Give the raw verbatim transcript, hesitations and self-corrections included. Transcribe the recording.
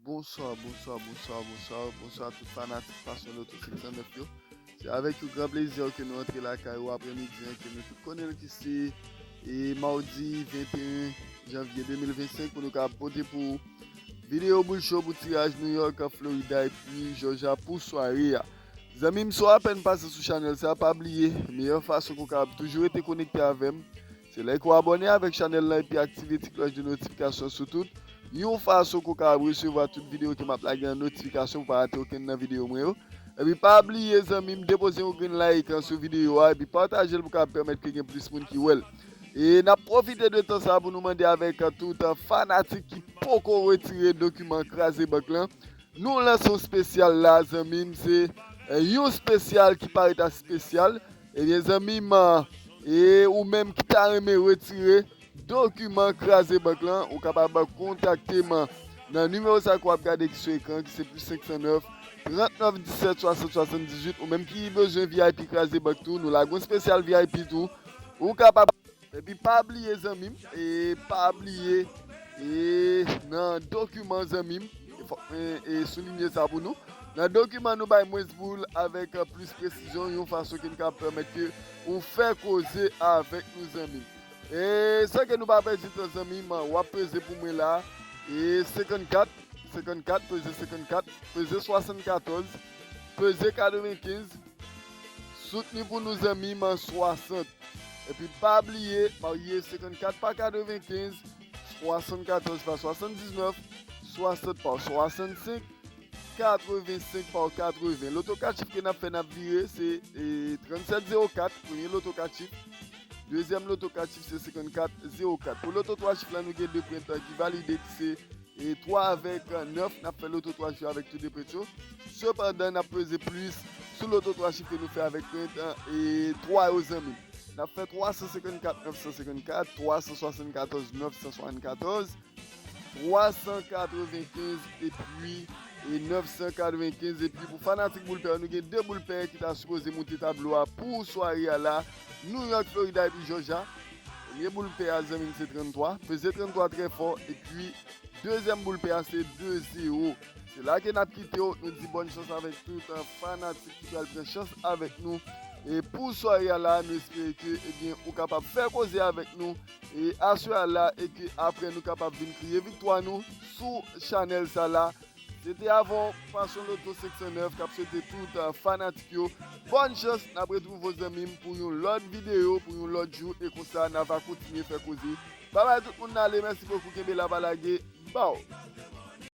Bonswa, bonswa, bonswa, bonswa, bonswa tout fanatik Passion Lotto senk san nèf yo. Se avèk yon gran plezi ke nou antre lakay ou aprè midi an ke nou tout konnen l ki se e mawdi venteyen janvye de mil vennsenk pou nou ka pote pou ou videyo boul cho pou tiraj New York, Florida epi Georgia pou sware a. Zanmi m, si w apèn pase sou chanèl sa, pa bliye, meyè fason ke w kapab toujou rete konekte avè m, se lè ke w abòne avèk chanèl lan epi aktive ti klòch de notifikasyon sou tout, yon fason ke w kapab resevwa tout videyo ke m ap lage an notifikasyon pou w pa rate okenn nan videyo mwen yo. Epi pa bliye, zanmi m, depoze yon grenn like sou videyo a epi pataje l pou kapab pèmèt ke gen plis moun ki wè l. E n ap pwofite de tan sa pou nou mande avèk tout fanatik ki poko retire dokiman kraze bank lan, nou lanse yon espesyal la, zanmi m, se e, yon espesyal ki parèt espesyal. Ebyen, zanmi m, e ou menm ki ta renmen retire dokiman kraze bank lan, ou kapab kontakte m nan nimewo sa ke w ap gade ki sou ekran, ki se plis senk san nèf, trant nèf disèt, swasant swasanndizuit. Ou menm ki bezwen V I P kraze bank tou, nou lage yon espesyal V I P tou. Ou kapab Epi pa bliye, zanmi m, e pa bliye, e nan dokiman, zanmi m, e fòk mwen e soulinye sa pou nou. Nan dokiman, nou bay mwens boul avèk e, plis presizyon, yon fason ki n ka pèmèt ke ou fè koze avèk nou, zanmi m. E san ke nou pa pèdi tan, zanmi m, w ap peze pou mwen la, e senkannkat, senkannkat, peze senkannkat, peze swasannkatòz, peze katrevenkenz, soutni pou nou, zanmi m, swasant. Epi pa bliye, marye senkannkat pa katrevenkenz, swasannkatòz pa swasanndiznèf, swasant pa swasannsenk, katrevensenk pa katreven. Loto kat chif ke n ap fè, n ap vire, se e, trannsèt zewo kat, premye loto kat chif. Dezyèm loto kat chif se senkannkat zewo kat. Pou loto twa chif la, nou gen de pwen ki valide, ki se e twa avèk nèf, n ap fè loto twa chif avèk tou de pwen yo. Sepandan, n ap peze plis sou loto twa chif ke nou fè avèk pwen e twa yo, zanmi m. N ap fè twa san senkannkat nèf san senkannkat, twa san swasannkatòz nèf san swasannkatòz, twa san katrevenkenz epi e nèf san katrevenkenz. Epi pou fanatik boul pè yo, nou gen de boul pè ki ta sipoze moute tablo a pou sware a la, New York, Florida epi Georgia. Premye boul pè a, zanmi m, se tranntwa. Peze tranntwa trè fò. Epi dezyèm boul pè a, se de zewo. Se la ke n ap kite w. Nou di bòn chans avèk tout e, fanatik ki pral pran chans avèk nou. E pou sware a la, nou espere ke, ebyen, ou kapab fè koze avèk nou e aswè a la e ke apre nou kapab vin kriye viktwa nou sou chanèl sa la. Se te avè w Passion Lotto senk san nèf k ap swete tout e, fanatik yo bòn chans. N ap retwouve w, zanmi m, pou yon lòt videyo, pou yon lòt jou, e konsa n a va kontinye fè koze. Babay tout moun, n ale, mèsi bokou, kenbe la, pa lage, baw.